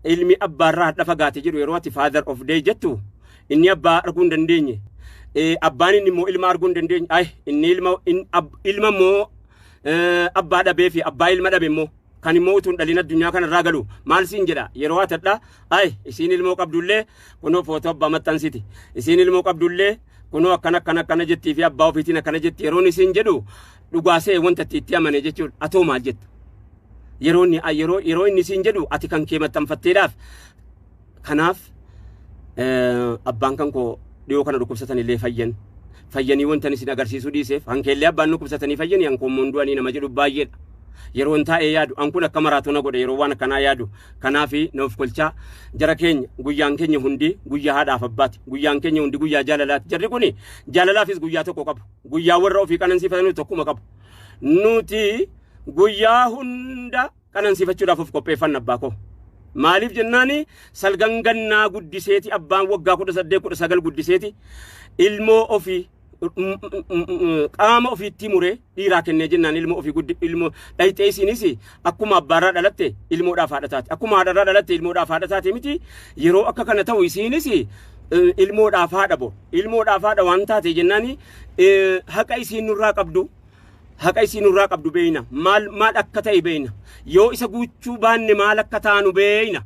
Ilmi abbaarraa hadha fagaate jedhu. Yeroo ati Father of Day jettu, inni abbaa arguu hin dandeenye. Abbaan inni immoo ilma arguu hin dandeenye. Ay, inni ilma immoo abbaa dhabee fi abbaa ilma dhabe immoo kan immoo utuu hin dhalin addunyaa kanarraa galu maal siin jedha? Yeroo ati hadha, ay, isiin ilmoo qabdullee kunoo footoo abbaa maxxansiti, isiin ilmoo qabdullee kunoo akkana akkana akkana jettii fi abbaa ofiitiin akkana jetti yeroon isiin jedhu, dhugaasee wanta itti amane jechuudha. Atoo maal jetta? Yeroo inni yeroo inni siin jedhu ati kan kee maxxanfatteedhaaf. Kanaaf abbaan kan koo dhiyoo kana dhukkubsatan illee fayyan. Fayyanii wanta isin agarsiisuu dhiiseef, hankeellee abbaan dhukkubsatanii fayyanii, hankoommoon du'anii nama jedhu baay'eedha. Yeroo hin taa'ee yaadu, an kun akka maraatona godhe yeroo waan akkanaa yaadu. Kanaaf nuuf kolchaa jara keenya, guyyaan keenya hundi guyyaa haadhaaf abbaati. Guyyaan keenya hundi guyyaa jaalalaati. Jarri kuni jaalalaafis guyyaa tokko qabu. Guyyaa warra ofii qanansiifatanii tokkuma qabu. Nuti guyyaa hunda qanansiifachuudhaaf of qopheeffanna abbaa koo. Maaliif jennaani, salgan gannaa guddiseeti, abbaan waggaa 18 19 guddiseeti, ilmoo ofii qaama ofiitti muree dhiiraa kennee jennaan, ilmoo ofii guddi ilmoo dhayxee, isinis akkuma abbaarraa dhalatte ilmoodhaaf haadha taate, akkuma haadharraa dhalatte ilmoodhaaf haadha taate miti. Yeroo akka kana ta'u isinis ilmoodhaaf haadha bo ilmoodhaaf haadha waan taate jennaani, haqa isiin nurraa qabdu, haqa isiin nurraa qabdu beeyna. Maal maal akka ta'e beeyna. Yoo isa guuchuu baanne maal akka taanu beeyna.